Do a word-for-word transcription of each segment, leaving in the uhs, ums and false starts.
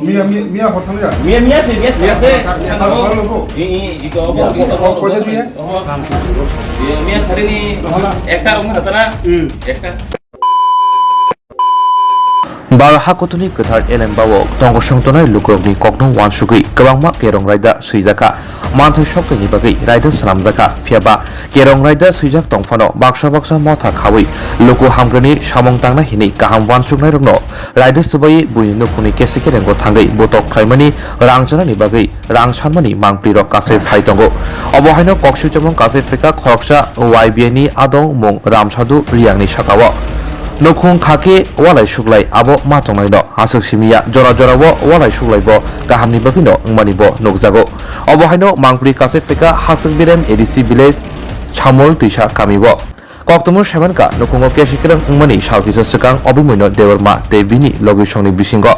Mia, mia, mia hor thangya. Mia, mia se, mia se. Mia se, mia se. Halo, halo, halo. I, i, i, to, obo, obo, obo, obo, obo, obo. Mia sari ni. Hala. Ekta rong na tana. Hmm. Ekta. Bar hakutuni kwthar elembao tongo songtonai lukurokni kokno wansugwi kwbangma kerong raida swijaka. Manthai soktaini bagwi raida swnamjaka. Phiyaba kerong raida swijak tongphano baksa baksa motha khawi luku hamgrani samung tangna hinwi kaham wansuknairokno raida swbaiwi buini nukhungni kesi kerengo thangwi botok khlaimani rang chanani bagwi rang sanmani mangprirok kasai phai tongo. Obo haino kok swijokmung kasai phaikha khoroksa Y B A ni adong mung Ramsadhu Riyangni sakao. Nukhung kha khe walai suklai abo ma tongnaino aswk simi ya, jora jorao walai suklaibo kahamni bagwino wngmanibo nukjago. Obo haino mangpri kasai phaikha Haswk Birem A D C village Chamul Twisa kamio. Koktwmung saimankha nukhungo kesi kereng wngmani sal kisa swkang Obimoino Debbarma tei bini logisongni bisingo.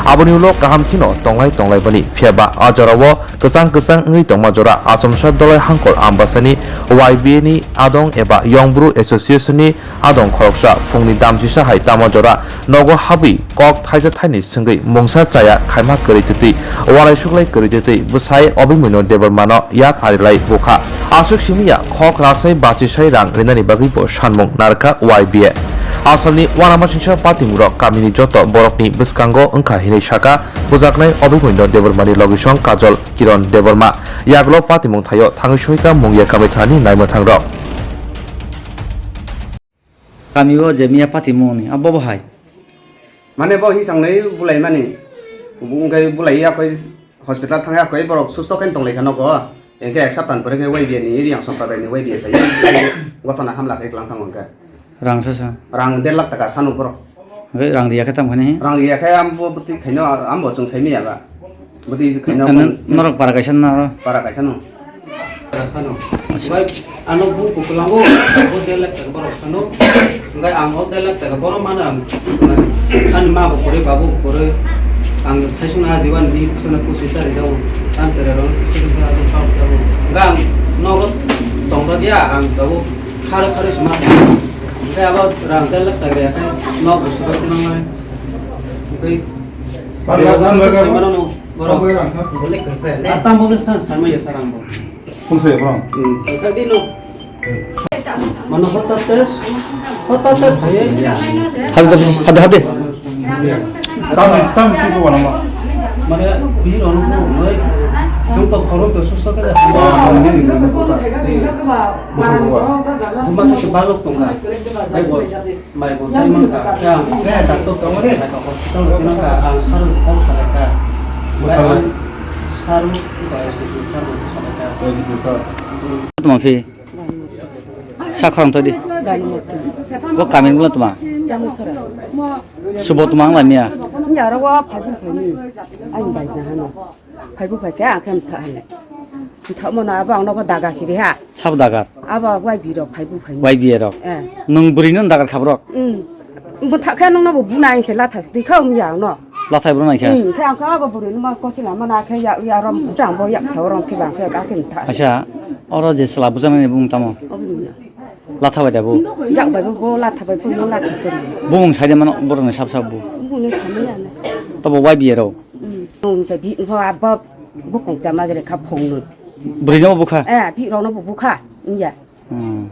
Aboni ulo kaham kheno tonglai tonglaibani, phiyaba a jorao kwchang kwchang wngwi tongma jora Achomsa Dolai Hangkor Ambasani Y B A ni adong eba Young Bru Association ni adong khoroksa phungni damchisa hai tamo jora nogo habwi kok thaisa thaini swngwi mungsa chaya khaima kwrwi twtwi, walai suklai kwrwi twtwi bwsai Obimoino Debbarmano yak arilai bukha. Aswk simi ya khok rasai bachisai rang rinani bagwibo sanmung narwkha Y B A. Asalni uanamasingcha patimungrok kamini joto borokni bwskango wngkha hinwi sakha bujaknai Obimoino Debbarmani logisong Kajol Kiron Debbarma. Yagulo patimung thaio thangwi soika mungya kamwi thanani naimwthangrok. Kami o je miya patimung ni, abo bo hai. Mane bo hisang nai bulai mani. Wngkhe bulai ya koi hospital thang ya koi borok susto khe tong lai kha nogo. Engkhe ek sapta ni pore khe Y B A ni Riyang Sampradai ni Y B A phai. Gothona hamla khe klang thango engkhe. Rang sa sa. Rang der lakh taka sanu borok. Hei, rang riya khe tamo khe ni? Rang riya khe ambo bwtwi khaino, ambo chwng sai manya ba. Bwtwi khaino. Ano norok para kaisa na aro? Para kaisa no. Para sano. Bai ano bu kukulango, bu der lakh taka borok sano. Ngai ang o der lakh taka borok mano ang. Ani ma bo kore, babu bo kore. Ang sai sung ajiban bi sano pusi chari jao. Ang sere ron, sere sere ron, sere ron. Ngai ang nogo tongba dia, ang babu kharo kharo sima. Ngai abo rang der lakh taka ya khe, nok bo subar tinang ngai. Ngai Bangla, bangla, bangla. Borok. Bangla, bangla. Atam bo san san maya sarang bo. Kung saya, bro. Hmm. Tadi no. Mano hotate, hotate bhai. Hadi, hadi, hadi. Tam, tam ki ko nama. Mane bhi rong ko noi. Jung to khoro to susto ke. Ah, ini, ini, ini. Cuma ke balok to ngai. Bhai bo. Mai bo chai man kha, khe ang khe doctor tong kha, hospital rw tino kha, ang sar rw kok salai kha. Bai ang sar rw kok salai kha. Tuma phi? Sa khorang todi. Bo kamin gula tuma. Subo tuma ang lamia. Ni aro wa phajin phani. Ang bai na hano. Phaibu phaikhe ang khe mtha hwnwi. Mtha mano abo ang nogo daga siri ha. Sabo dagar? Abo Y B rok phaibu phaini. Y B A rok? Eh. Nwng bwrwino dagar kha borok? Hmm. Mtha khe nwngno bo bunai se latha se twi kha wngya ang no. Lathai bwrwi nai kha? Hmm, khe ang khe abo bwrwino ma kosi lama na khe ya, ya rom tang bo yak sa rom khe bang khe ka khe mtha. Acha, oro je chwla bwjaknani bung tamo? Obo ni na. Latha bai da bo? Yak bai bo, bo latha bai bo, bo latha kori. Bung sai de mano borokni sab sab bo? Bung ni samani ya na. Tobo Y B A rok? Hmm. Nwng se bihik pho abo bukung chama jere kha phungnwi. Bwrwino bukha? Eh, bihik rokno bo bukha, wngya. Hmm.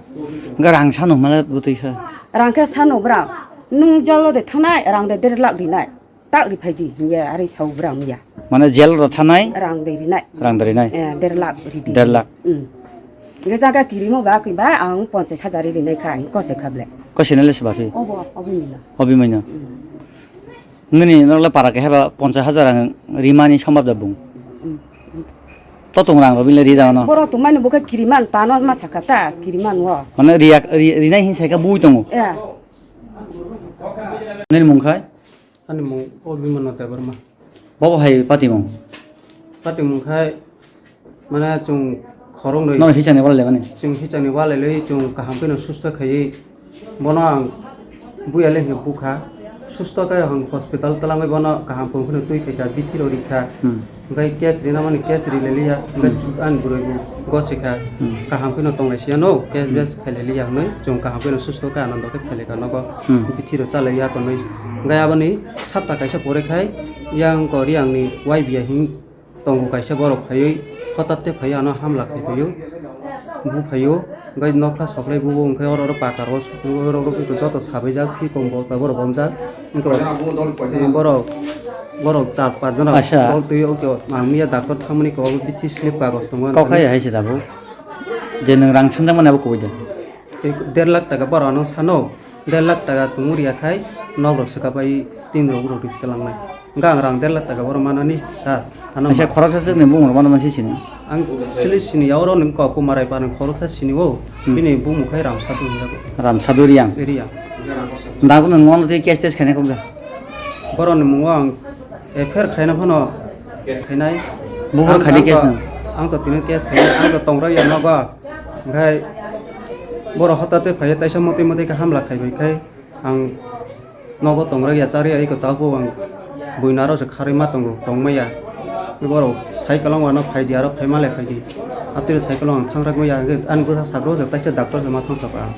Ga rang sano hwnmale bwtwi kha? Rang khe sano bwrang, nwng jalo de thanai, rang de der lakh rinai. Tak ri phai di, hwnya ari sao bwrang wngya. Mane jail ro thanai? Rang de rinai. Rang de rinai? Eh, der lakh ri di. Der lakh? Hmm. Hwnkhe jaga kirimo ba kwi ba ang ponchas hajar ri rinai kha, ang kose kha ble. Kose nai le se ba phi? Obo, obo ni na. Obo ni na. Hmm. Nini norok le para khe heba ponchas hajar ang rimani sombab da bung. Totong rang rw bini le ri da no. Borok tong mani bo khe kiriman ta no ma saka ta kiriman wo. Mane riya ri rinai hin sai kha bui tongo. Ya. Nini mung khai? Ani mung Obimano Debbarma. Bobo hai pati mung? Pati mung khai Mane chwng khoroknwi. Nono hichangni walai lemani? Chwng hichangni walai lwi chwng kaham kheno susto khaiwi bono ang buya le hwnkhe bukha. Susto khe ang hospital twlangwi bono kaham kheno twi phaikha, bithi rw rikha. Hmm. Hwnkhe case rina mani case ri leliya. Hwnkhe Hmm. Ani bwrwi bo gosikha. Hmm. Kaham kheno tonglai siya no case Hmm. base khai leliya hwnwi chwng kaham kheno susto khe anando khe phailaikha nogo. Hmm. Bithi rw chalaiya konwi. Hwnkhe aboni sapta kaisa pore khai Yang kori angni Y B A hin tongo kaisa borok phaiwi hotatte phaiwi ano hamla khai phaio. Bu phaio, hwnkhe nokla soklai bubo hwnkhe oro oro patar o suknwi oro oro joto sabaijak, phi kom bo borok bomjak. Hwnkhe borok, borok char pas jona Acha. Bol twi o khe ang miya doctor thangmani kok bithi slip kagoj tongo. Kok hai hai se tabuk. Je nwng rang sanjakmani abo kubui de. Tei der lakh taka borok ano sano, der lakh taka tongmori ya khai nok rok swka pai tin rok rok rwi twlangnai. Hwnkhe ang rang der lakh taka borok manani ta, ano Aisa ma- khoroksa swkni bumung rok mano masi sini. Ang sili sini ya oro nwng kok Kumar Rai pa nwng khoroksa sini o, Hmm. Bini bumung khai Ramsadu hinjago. Ramsadu Riang. Riang. Dago nwng ono tei case test khainai kokja. Borokni mungo ang F I R khaina phano khainai. Buphuru Ang, khaidi ang case to, no? Ang to tini case khainai, ang to tongra ya nogo. Hwnkhe borok hotate phaiya taisa motwi motwi khe hamla khaibai khai ang nogo tongra ya chari ya iko tabu ang buinaro se kharwi ma tongo tongmaya. Borok cycle wngwano phaidi aro phaima le phaidi. Atwiro cycle ang thangrak maya hwnkhe ani bwsa sagro se taisa doctor se ma thangsak ang.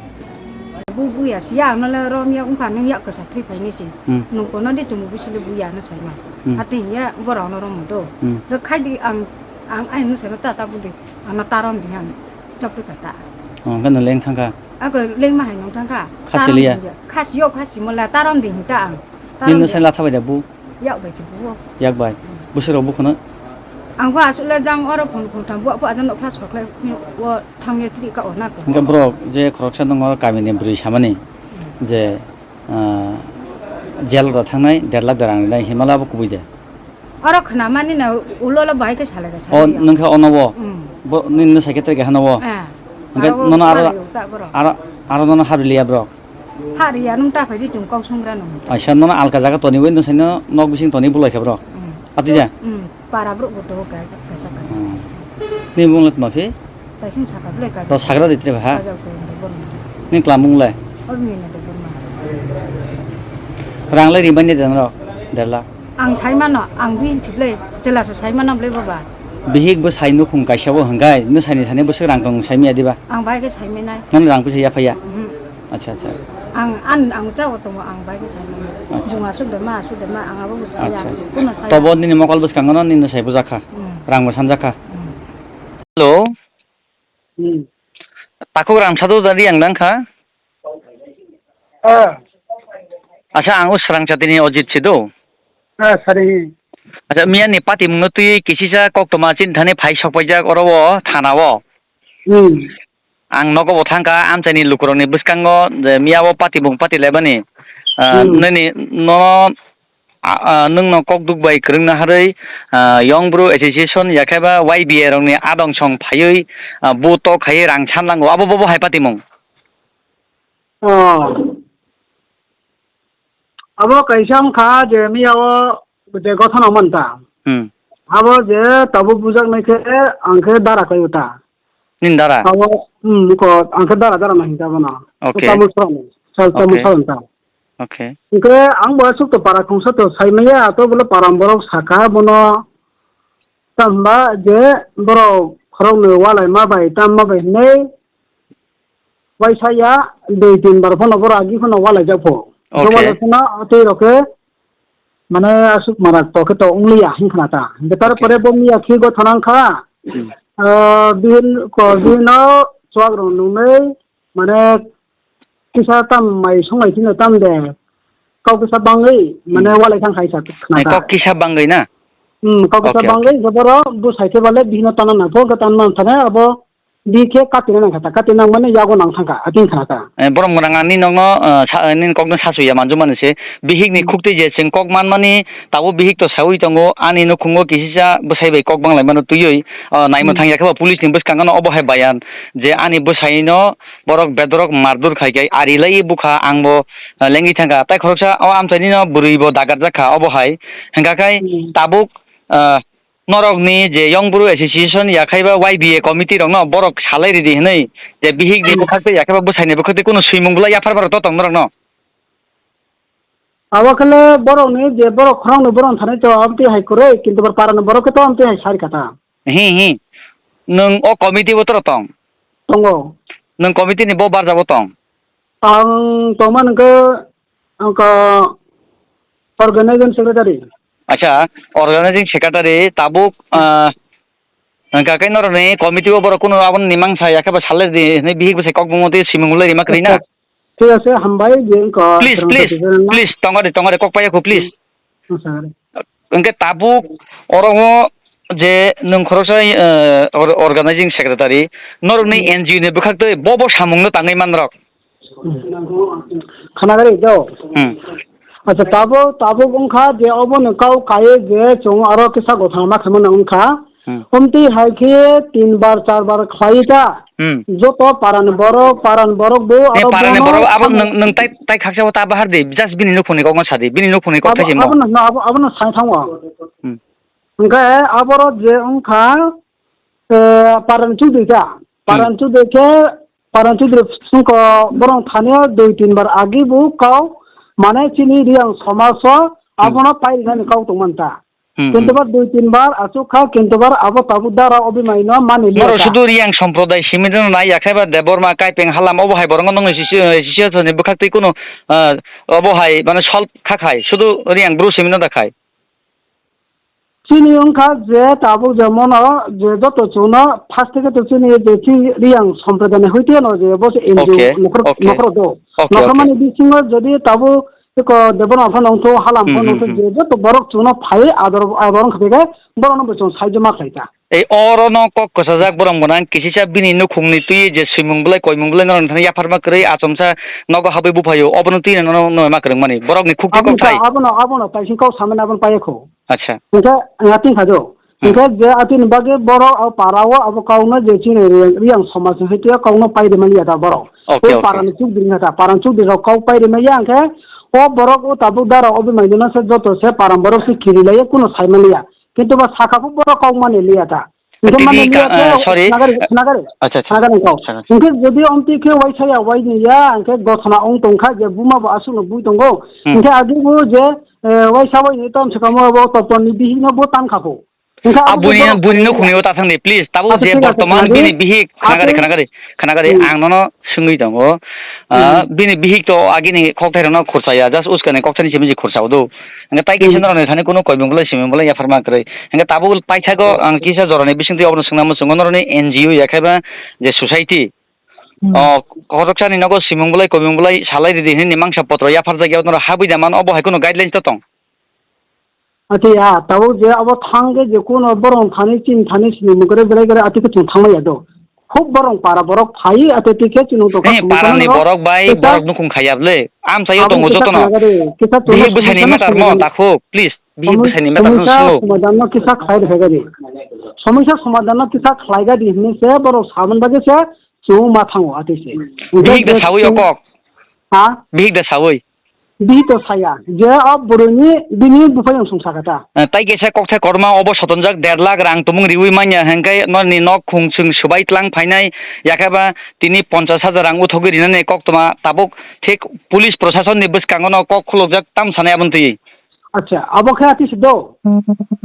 Bu buya si ya, ano le rom ya, wngkha nung yak kwsa thwi phai ni si. Hmm. Nung kono di chwng bu sile buya no sai ma. Hmm. Ate ya, borok no rom do. Hmm. Do khai di ang, ang ai no sai ma ta ta bu di. Ano ta rom di han. Chok di ka ta. Oh, kan leng thang kha. Ako leng ma hai nung thang kha. Khasi Ta rom liya. Di ya. Khasi yo, khasi mo la ta rom di hin ta ang. Ta Nini rom no di. Sai la thabai da bu. Yak bai se buo. Yak bai. Bwswk rok bukhano? Ang bo aswk le jang oro phone phone tham bo, bo ajan nokha soklai o thangya tri ka ona ko. Hingke borok je khoroksa nongo kamini bwrwi samani je, ah, jail da thangnai der lakh da rang rinai himala bo kubui de. Oro khna mani na ulo lo bai ke sale ga O sale ya. Nungkha ono bo. Mm. Bo nini no secretary ke hano bo. Ah. Hingke Aro nono aro, aro ta borok. Aro, aro nono habri liya borok. Ha riya nung ta phai di chung kok sung ra nung. Aisa nono alka jaga toni bai no sai no nok bising toni bulai khe borok. Hmm. Ati ja? Hmm. Para borok bo to ka ka sa ka. Hmm. Ni mung let ma phi? Kaising saka ble ka. To sagra di tre ha? Ka ja ko ni bor. Ni klam mung le? O ni na de bor ma. Rang le ri bai ni den ro. Der lakh. Ang sai mano, ang bihik chiblai, chela sa sai mano blai baba. Bihik bo sai nukhung kaisa bo hwngkai, no sai ni thani bwswk rang tong sai miya diba? Ang bai khe sai minai. Nang rang pisa ya phaiya? Mhm. Acha, acha. Ang, an, ang cha o tongo, ang bai khe sai mano. Acha. Bung asuk de ma, asuk de ma, ang abo bo sai ya. Acha, acha. Kuno sai. Tobo nini mokol bwskango no nini sai bujak kha. Hmm. Rang bo sanjak kha. Hmm. Hello. Hmm. Takhuk rang sadu jadi ang dang kha. Ah. Acha, ang o Srangchatini Ojit se do. Ah, sari. Acha, miya ni patimung no twi kisisa koktoma chini thani phai sok paijak oro o thana o. Hmm. Ang nogo bo thangkha, amchaini lukurokni bwskango je miya o patimung pati laimani. Ah, Hmm. Nini no a, a, nwngno kok duk bai kwrwngna harwi, a, Young Bru Association yakhe ba Y B A rokni adong song phaiwi, a, bo tok khaiwi rang sanlango, abo bo bo hai patimung? Oh. Abo kaisa wngkha je miya o je gothana manta. Hmm. Abo je tabuk bujaknai khe ang khe dara kaiwi ta. Nini dara? Abo, hmm, ko, ang khe dara dara no hinta bono. Okay. Tamul song, sal tamul Okay. song ta. Okay. Hingke ang bo aswk to para khungsa to sai maya, to bole para borok saka bono. Tamba je borok khorok ni walai ma bai, tam ma bai hinui. Waisa ya, dui tin bar phano borok agi phano walai jak pho. Okay. Walai phano tei rok khe mane aswk marak to khe to wng liya hing khna ta. Hingke tar Okay. pore bo miya khi go thanang kha. Hmm. Ah, bihin ko bihin no chuwak rok nungnai mane kisa tam mai song mai sino tam de. Kok kisa bangwi mane Hmm. walai thang hai sa khna Ai, ta. Kok kisa bangwi na? Hmm, kok kisa Okay, bangwi okay. Jaboro bu sai khe bale bihin no tana na pho tan man thane abo. Bi khe katina nang kha ta, katina nang mani yago nang thang kha, ating khna ta. Eh, borok mwrang ani nokno, eh, sa, eh, nini kokno sasu ya manju mani se. Bihik ni Hmm. khukti je chwng kok man mani, tabuk bihik to saui tongo, ani nukhungo kisisa bwsai bai kok bang lai mano twiwi, eh, naimwthang Hmm. ya khe bo police ni bwskango no obo hai bayan je ani bwsai no borok bedorok mardur khai khe ari lai bukha ang bo, eh, lengwi thang kha. Tai khoroksa o amchaini no bwrwi bo dagarjak kha obo hai. Hingkha khai Hmm. tabuk, eh, Norokni je Young Bru Association yakhai ba Y B A committee rokno borok salai ridi hinui je bihik ni Hmm. bwkhak tei yakhai ba bwsai ni bwkhak tei kunu swimung bwlai yaphar borok to tong norokno. Abo khele borokni je borok khoroknwi borok thani to amtwi hai kwrwi, kintu bo parani borok khe to amtwi hai sari kha ta. Hi, hi. Nwng o committee bo toro tong? Tongo. Nwng committee ni bo barjabo tong? Ang tongma nungkhe, ang ka organizing secretary. Acha, organizing secretary tabuk, ah, hwnkha khe norokni committee o borok kunu aboni mangsa ya khe ba salai di hinwi bihik bwsai kok bumung twi swimung lai rima kwrwi na? Thik ase, hambai, je wngkha Please, Trump please, president no. Please, tongo de, tongo de, kok paiya kho, please. Hwnkhe tabuk oro o je nwng khoroksa, eh, or-, organizing secretary, norokni Hmm. N G O ni bwkhak twi bo bo samung no tangwi manrok. Khana gari do. Hmm. Acha, tabuk, tabuk wngkha je obono kau kaiye je chwng aro kisa gotha ma khaimano wngkha. Hmm. Omtwi hai khe tin bar, char bar khlai ta. Hmm. Joto parani borok, parani borok bo Eh, aro parani bono abo nwng, nwng tai, tai khaksa o ta bahar di, just bini nukhungni kokno sadi, bini nukhungni kok abo, thaisimo. Abo no, abo, abo no sai thango. Hmm. Hwnkhe aboro je wngkha, eh, parani chudri ta. Hmm. Parani chudri khe, parani chudri songko borok thani o dui tin bar agi bo kau, mane chini Riyang somaj o Hmm. abono pai rinani kau tongmani ta. Hmm, Kintu hmm. Ba dui tin bar achuk kha, kintu bar abo tabuk dara obi maino mani liya Borok ta. Sudu Riyang somprodai simi deno nai ya khe ba Debbarma, Kaipeng, Halam obo hai borok no nongni sisi, sisi ni bwkhak twi kunu, ah, obo hai mane solve kha khai, sudu Riyang bru simi no da khai. Chini wngkha je tabuk je mono je joto chwngno first theke to chini je chi Riyang somprodai ni hoite no je bo se N G O Okay, nokhor, okay. Nokhor do. Okay, Nokhor okay. Mani bisingo jodi tabuk Eko Debbarma phano wngthu, Halam Hmm, phano hmm, wngthu, hmm. Je joto borok chwngno phai ador, ador wngkha khe borokno bo chwng saijo ma khlai ta. Ei oro no kok kwchajak borok gwnang, kisisa bini nukhungni twi je swimung bwlai, koimung bwlai norok thani yapharma kwrwi, achomsa nogo habwi buphaio, obono twi no, no, no ma kwrwngmani, borokni khukti Abono kok thai. Abono, abono taising kok samani abono paiya kho. Acha. Hwnkhe, ah, tin kha do. Hmm. Hwnkhe je atini bagwi borok o para o abo kok no je chini Riyang somaj ni hwnkhe kok no pai rwmani ya ta borok. Okay, O okay. Para ni chukdri wngkha ta, para ni chukdri rok kok pai rwmani ya hwnkhe o borok o tabuk dara obi maino se joto se para ni borok se kiri lai ya kuno sai mani ya. Kintu ba saka phuk borok kok mani li ya ta. Hwnkhe Tini mani li ya ka-, khe ah, sorry. Khna gari, khna gari. Acha, acha. Khna gari kok. Acha, acha. Hwnkhe jodi omtwi khe waisa ya wai ni ya hwnkhe gothona ong tong kha je buma bo aswk no bui tongo. Hmm. Hwnkhe agi bo je, eh, waisa wai ni tam se kamo bo topon ni bihik no bo tan kha pho. Hwnkhe Ah, abo buini, borok buini no khunio ta thang de, please. Tabuk Acha, je thik ase, bortoman khna di. Bini bihik, khna gari, Ate khna gari, khna gari, Hmm. Ang nono swngwi tongo. Ah, Hmm. Bini bihik to agini kokthai rokno khursa ya, just uskani kokthai ni simi je khursa do. Hwnkhe tai kisa Hmm. norok ni thani kuno koimung bwlai, simung bwlai yapharma kwrwi. Hwnkhe tabuk paithago ang kisa jorani bisingtwi obono swngna muchungo norokni N G O ya khe ba je society. Hmm. O, khoroksani nogo simung bwlai, koimung bwlai salai ridi hinwi mangsa potro yapharjak ya norok habwi da man, obo hai kuno guidelines to tong? Ati ya, tabuk je abo thang khe je kuno borok thani chini thani sini mukre belai gare ati khe chwng thangma ya do. Khub borok para borok phai ati ti khe chini to Eh, kha parani borok bai, kisa borok nukhung khayab le. Amchaio abo tongo kisa jotono. Khwlai gari, kisa chwng Bihik bwsaini solution matter mo khwlai takhuk, please. Bihik Somo-, bwsaini matter no somosya swngo. Somadan no kisa khlai rwkha gari. Somosya somadan no kisa khlai gari hinwi se borok saman bagwi se chwng ma thango ati se. Bihik da sawi o kok. Ha? Bihik da sawi. Bihik to saya, je o bwrwini bini buphai ang sung sakha ta. Eh, tai kaisa kokthai korma obo sotonjak der lakh rang tumung riwi manya hwnkhe noni nok khung chwng swbai tlang phainai, yakheba tini ponchash hajar rang uthogwi rinani koktwma tabuk thik police proshasonni bwskango no kok khulukjak tam sanai aboni twi. Acha, abo khe ati si do.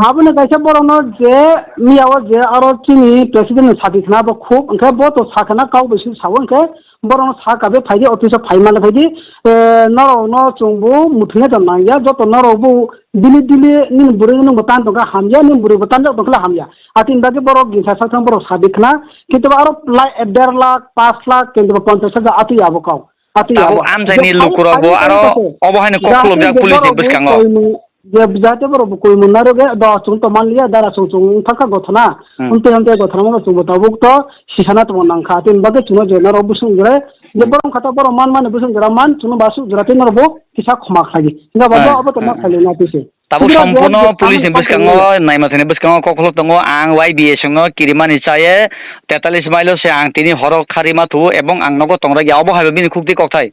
Abono kaisa borokno je miya o je aro chini president ni sadi khna bo khub, hwnkhe bo to sakha na kau bai sui sao hwnkhe borokno saka be phaidi office o phai male phaidi, eh, norok no chwng bo muthungya to nangya, joto norok bo bini dili nini bwrwi nung bo tan tongkha hamya, nini bwrwi bo tan tongkha hamya. Atini bagwi borok gingsa sak thang borok sadi khna, kintu aro lai der lakh, pash lakh, kintu ponchash hajar atwi abo kau. Atwi Tabuk abo. Amchaini Je lukurok bo aro obo haino kok khulukjak police ni bwskango. Koimung, je jate borok bo koimung narwk ya, do chwng to manliya, dara chwng chwng wngkha gothona. Hmm. Amtwi amtwi gothona mano chwng bo tabuk to sisana tongma nangkha. Atini bagwi chwngno je norok bwswng jora, je Hmm. Borok kha to borok man mani bwswng jora man, chwngno ba swk jora tei norok bo kisa khoma khlai di. Hwnba bo Hmm. abo to ma Hmm. khlai na twi se. Tabuk Hwnba bo sampuno je police ni bwskango, naima thani bwskango kokholo tongo, ang Y B A songno kirimani chaye, tetalis mailo se ang tini horo kharima thuo ebong ang nogo tongra ya, obo haiba bini khukti kokthai.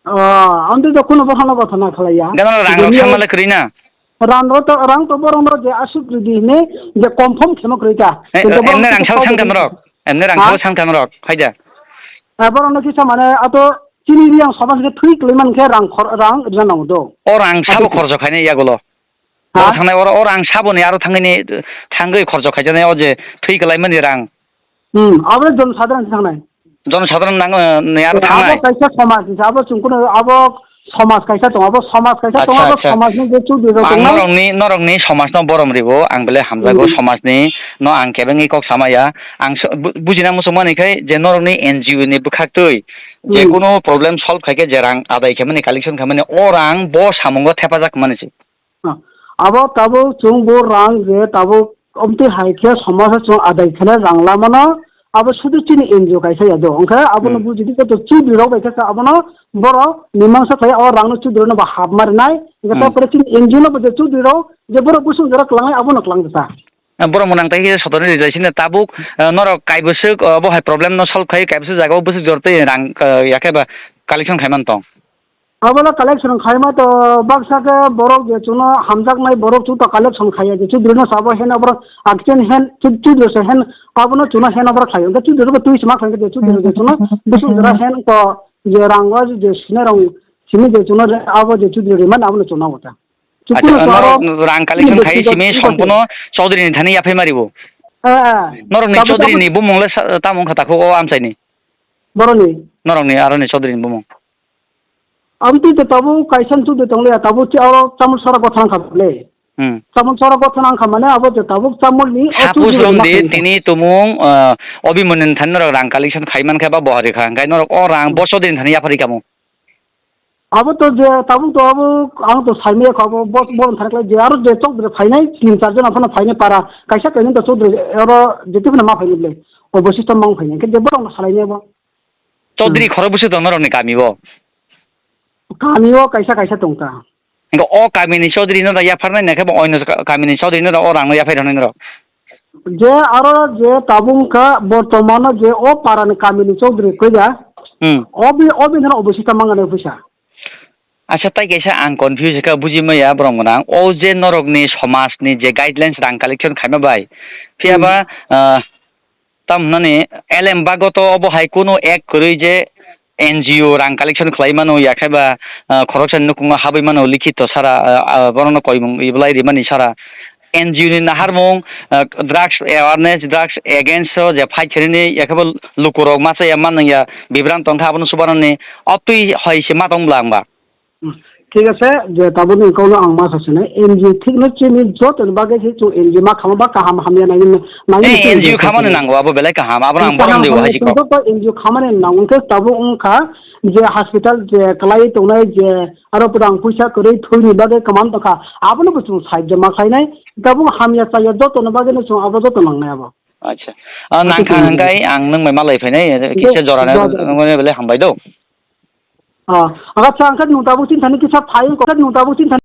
Ah, ang tei jokhon bo hano gotha na khlai ya. Gana rang rok Bini samale kwrwi na? Rang rok to, rang to borok no je aswk ridi hini je confirm kheno kwrwi ta. Eh, Kintu borok emne rang sal sangtam rok, emne rang sal sangtam rok, haida. Ah, borok no kisa mane ato chini riyang soba se thwi kwlai man khe rang khor, rang rina nango do. O rang sabo khorjo khaina yagulo. Ha? Oro thangnai, oro, oro ang saboni aro thangwi ni, thangwi khorcho khaijaknai o je thwi kwlaimani rang. Hmm, abo jonosadharon se thangnai. Jonosadharon nang, eh, ni aro Abo thangnai. Kaisa somaj ni, abo chwng kuno, abo Somaj kaisa tongo, abo somaj kaisa tongo, Acha, abo acha. Somajni je chudri rok Ang tongnai. Norokni, norokni somajno borom ribo, ang belai hamjago Hmm. Somajni, no ang kebengwi kok samaya. Ang so-, bu-, bujina muchung mani khai je norokni N G O ni bwkhaktwi Hmm. jekunu problem solve khaikhe je rang adai khaimani, collection khaimani, o rang bo samungo thepajak mani se. Ah, abo tabuk chwng bo rang je tabuk omtwi hai khe somajsa chwng adai khele rang lamano, abo sudu chini N G O kaisa ya do. Hwnkhe abono Hmm. bujidi joto chudri rok bai khe abono borok mimangsa khlai o rangno chudri rokno bo hap marinai. Hwnkhe Hmm. tapore chini N G O no bo je chudri rok je borok busung jora kwlangnai abono kwlang jesa. Ah, borok mwnang tai khe sotoni rijai sini tabuk, ah, norok kaibwswk, ah, bo hai problem no solve khai kaibwswk jaga o bwswk jor twi rang, ah, yakhe ba collection khai man tong. Abono collection khaima to baksa khe borok je chuno hamjaknai borok chuto collection khaiya je chudri no sabo hen aborok action hen chu-, chudri se hen abono chuno hen aborok khlai hwnkhe chudri bo twi sima khlai hwnkhe chudri je chuno bwswk jora hen ko je rang o je sine rang simi je chuno je abo je chudri rimani abono chuno wata. Acha, Chukuno norok charo rang collection chudri khai je simi chuno sompuno chaudhary ni thani yaphai maribo. Eh, eh. Norok ni Tabuk chaudhary tabuk ni bumung le sa-, tamo wngkha takhuk o amchai ni. Boroni. Norok ni aro ni chaudhary ni bumung. Aboni twi tabuk kaisa chudri tong le, tabuk chi oro chamul sora gotha wngkha le. Hmm. Chamul sora gotha wngkha mane abo je tabuk chamul ni o Suppose chudri rom ma di khaikha. Tini tumung, ah, Abhimanyu ni thani norok rang collection khai man khe ba bohari kha, hwnkhe norok o rang Hmm. bo chaudhary ni thani yaphari kamo. Abo to je tabuk to abo ang to saimaya kho abo bo, bo thani khlai je aro je chaudhary phainai tin char jon aphano phainai para kaisa kainwi to chaudhary oro je tibino ma phainai le. O boisikto mang phainai khe je borok no salai nai bo. Chaudhary Hmm. khorok bwswk tong norokni kami o? Kami o kaisa kaisa tongkha. Hingke o kamini chaudhary no da yapharnai naikhe bo oino ka-, kamini chaudhary no da o rang no yaphai rwnai norok. Je aro je tabuk wngkha bortomano je o parani kamini chaudhary koi da. Hmm. Obi, obi no obo sita mangani puisa. Acha, tai kaisa ang confuse kha, buji maya borok gwnang. O je norokni somajni je guidelines rang collection khaima bai, phiya ba, Hmm. ah, Tam hwnani L M bago to obo hai kunu ek kwrwi je N G O rang collection khlai mano, ya khe ba, ah, khoroksa nukhungo habwi mano likhito sara, ah, ah, borokno koimung iblai rimani sara. N G O ni naharmung, ah, drugs awareness, drugs against o je fight khainani, ya khe bo lukurok masa ya man ya bibran tong kha abono subanani optwi hai se ma tong bla ang ba. Hmm. Thik ase, je tabukni kokno ang ma sa sinai, N G O thikno chini jotoni bagwi se chwng N G O ma khama ba kaham hamya nai, nai. Eh, N G O khamani nango, abo belai kaham, abono ang borom rw hai kok. Joto N G O khamani nango, hwnkhe tabuk wngkha je hospital je kwlai tongnai je aro rang puisa kwrwi thwini bagwi kwmam tongkha, abono bo chwng side ma khlainai, tabuk hamya chaya jotoni bagwino chwng abo joto nangnai abo. Acha. Ah, nangkha hwnkhe ang nwng bai malai phainai, kisa jora no, nwng bai belai hambai do. Ah, acha, ang khe nwng tabuk chini thani kisa phai, nwng tabuk chini thani